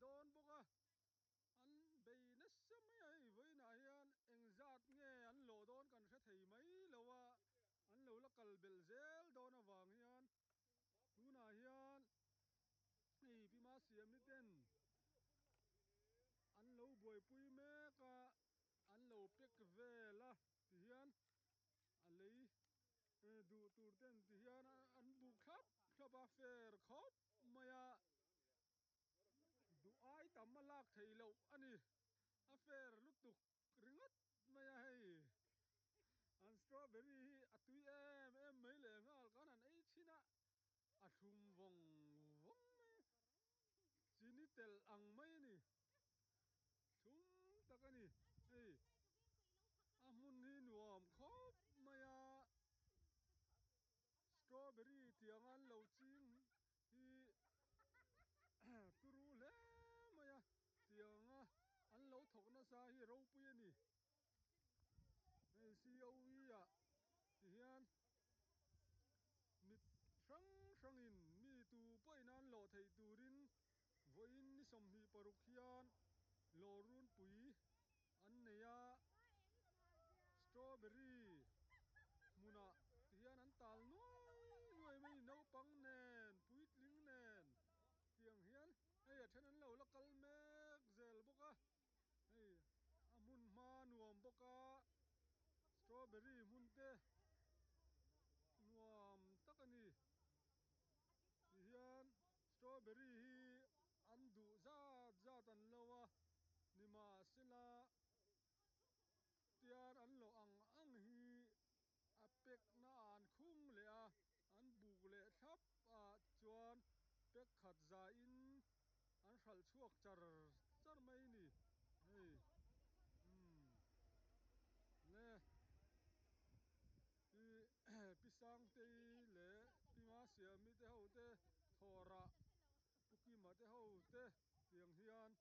dawn bawk a, an bei nasa mai a hei vawiinah hian engzat nge an lawh dawn kan hre thei mai lo a, an lo la kal belh zel dawn avang hian tunah hian hei Pi Masiami ten an lo buaipui mek a, an lo pack vel a tihian a lei duh tur ten tihian an buk thlap thlap a fair khawp mai a duh ai tam a lak theih loh a ni a fair lutuk ringawt mai a hei an strawberry hi a tui em em mai leh nghal khan an ei chhin a a thlum vawng vawng mai chini telh ang mai a ni thlum tak a ni hei a hmun hi nuam khawp mai a strawberry tiang an lo ching hi turu hle mai a tiang a an lo thawk nasa hi ropui a ni hei C O E ah ti hian mit hrang hrangin mi tu pawhin an lawh theih turin vawiin ni 26 hian lawr runpui an nei a strawberry hmunah ti hian an tal nuai nuai mai naupang nen puitling nen tiang hian hei a then an lo la kal mek zel bawk a hei a hmun hma nuam bawk a strawberry hmun te nuam tak a ni ti hian strawberry hi an duh zat zat an lo a nimahsela tian an lawh ang ang hi a pack na an khung leh a an buk leh thlap ah chuan pack khat zaiin an hralh chhuak char char mai a ni hei umm le ih pi Sangtei leh pi Masiami te ho te thawhrah Pu Kima te ho te tiang hian.